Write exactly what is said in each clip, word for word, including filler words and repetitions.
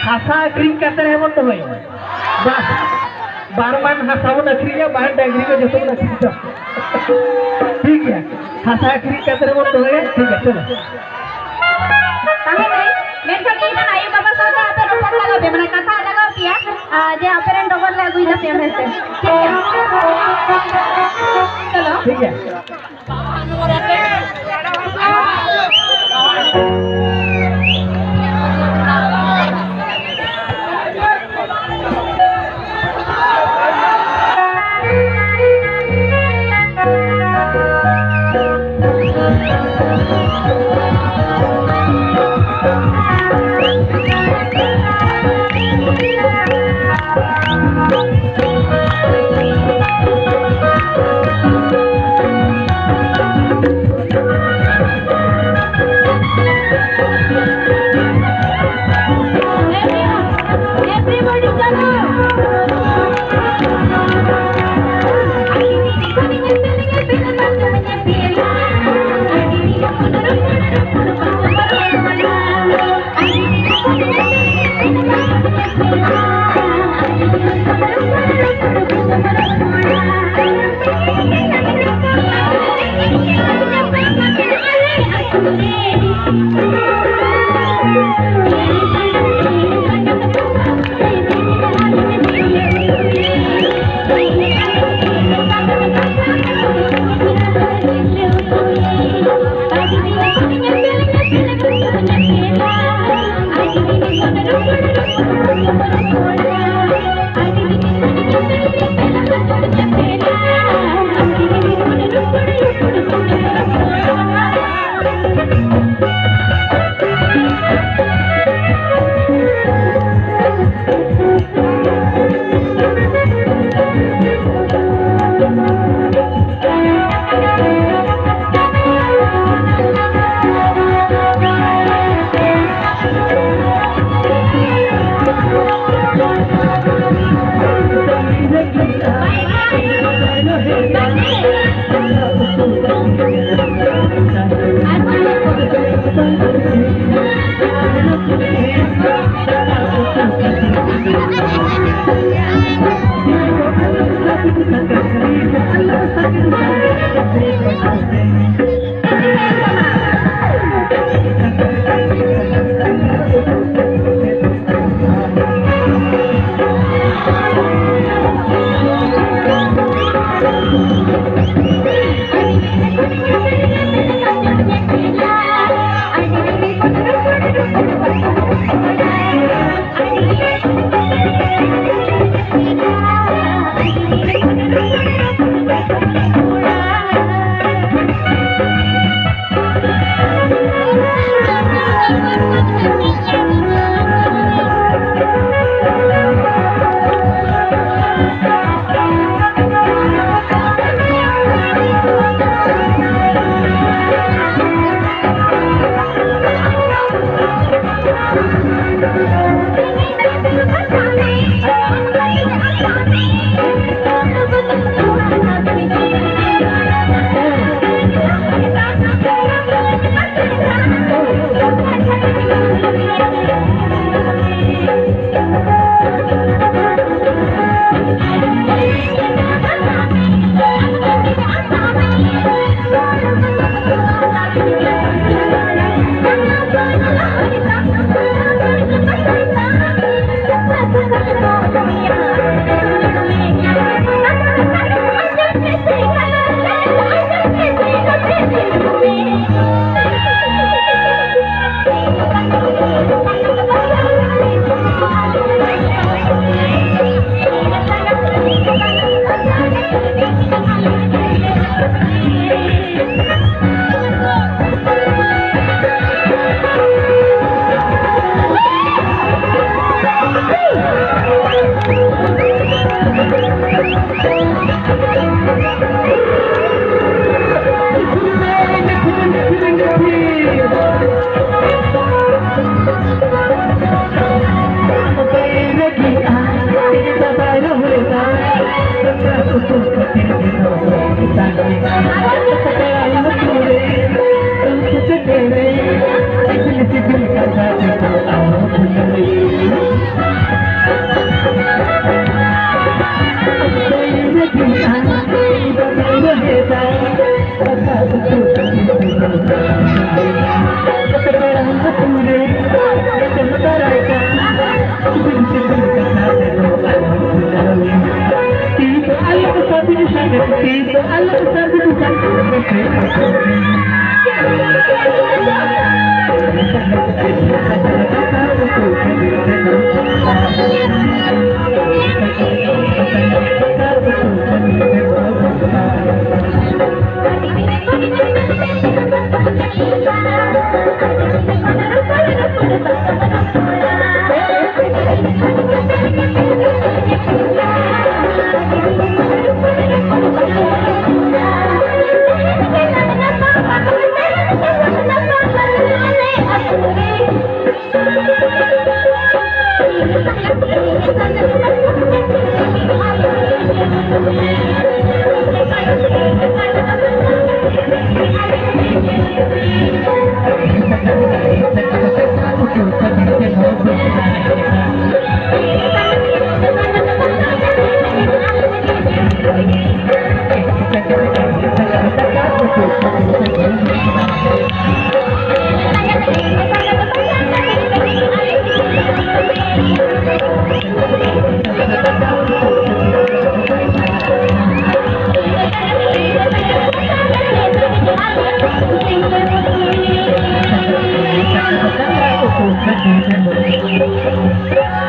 ᱦᱟᱥᱟ ᱟᱹᱠᱷᱨᱤᱧ ᱠᱟᱛᱮ ᱨᱮᱦᱚᱸ ᱵᱚᱱ ᱫᱚᱦᱚᱭᱟ᱾ ᱵᱟᱥ, ᱵᱟᱨ ᱢᱟᱱ ᱦᱟᱥᱟ ᱵᱚᱱ ᱟᱹᱠᱷᱨᱤᱧᱟ, ᱵᱟᱨ ᱰᱟᱝᱨᱤ ᱠᱚ ᱡᱚᱛᱚ ᱵᱚᱱ ᱟᱹᱠᱷᱨᱤᱧ ᱪᱟᱵᱟ᱾ ᱴᱷᱤᱠ ᱜᱮᱭᱟ, ᱦᱟᱥᱟ ᱟᱹᱠᱷᱨᱤᱧ ᱠᱟᱛᱮ ᱨᱮᱵᱚᱱ ᱫᱚᱦᱚᱭᱟ᱾ ᱴᱷᱤᱠ ᱜᱮᱭᱟ, ᱪᱚᱞᱚ᱾ ᱛᱟᱦᱚᱞᱮ ᱢᱮᱱᱠᱷᱟᱱ ᱤᱧ ᱨᱮᱱ ᱟᱭᱳ ᱵᱟᱵᱟ ᱥᱟᱶᱛᱮ ᱟᱯᱮ ᱨᱚᱯᱚᱲ ᱞᱟᱜᱟᱣ ᱯᱮᱭᱟ, ᱢᱟᱱᱮ ᱠᱟᱛᱷᱟ ᱞᱟᱜᱟᱣ ᱯᱮᱭᱟ, ᱟᱨ ᱡᱮ ᱟᱯᱮ ᱨᱮᱱ ᱰᱚᱜᱚᱨ ᱞᱮ ᱟᱹᱜᱩᱭ ᱛᱟᱯᱮᱭᱟ ᱢᱮᱱᱛᱮ᱾ ᱴᱷᱤᱠ ᱜᱮᱭᱟ? ᱪᱚᱞᱚ᱾ ᱴᱷᱤᱠ ᱜᱮᱭᱟ᱾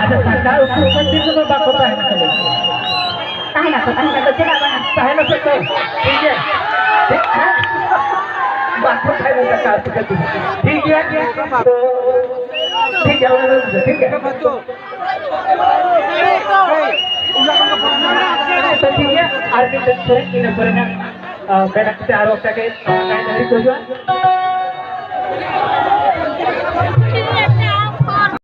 ᱟᱪᱪᱷᱟ, ᱫᱟᱠᱟ ᱩᱛᱩ ᱠᱷᱟᱹᱛᱤᱨ ᱫᱚ ᱵᱟᱠᱚ ᱛᱟᱦᱮᱱᱟ ᱠᱷᱟᱹᱞᱤ᱾ ᱛᱟᱦᱮᱱᱟ ᱠᱚ, ᱛᱟᱦᱮᱱᱟ ᱠᱚ, ᱪᱮᱫᱟᱜ ᱵᱟᱝ? ᱛᱟᱦᱮᱱᱟ ᱠᱚ ᱛᱚ, ᱴᱷᱤᱠ ᱜᱮᱭᱟ᱾ ᱴᱷᱤᱠ ᱜᱮᱭᱟ? ᱵᱟᱠᱚ ᱛᱟᱦᱮᱱᱟ ᱫᱟᱠᱟ ᱩᱛᱩ ᱠᱷᱟᱹᱛᱤᱨ᱾ ᱴᱷᱤᱠ ᱜᱮᱭᱟ? ᱛᱚ, ᱴᱷᱤᱠ ᱜᱮᱭᱟ, ᱚᱱᱟ ᱫᱚ ᱴᱷᱤᱠ ᱜᱮᱭᱟ᱾ ᱛᱚ, ᱴᱷᱤᱠ ᱜᱮᱭᱟ, ᱟᱨ ᱢᱤᱫᱴᱮᱱ ᱥᱮᱨᱮᱧ, ᱤᱱᱟᱹ ᱯᱚᱨᱮ ᱱᱟᱜ, ᱟ, ᱵᱮᱱᱟᱣ ᱠᱟᱛᱮ ᱟᱨᱚ ᱚᱱᱠᱟ ᱜᱮ, ᱟ, ᱠᱟᱭᱫᱟ ᱟᱹᱨᱤ ᱠᱚ ᱦᱤᱡᱩᱜᱼᱟ᱾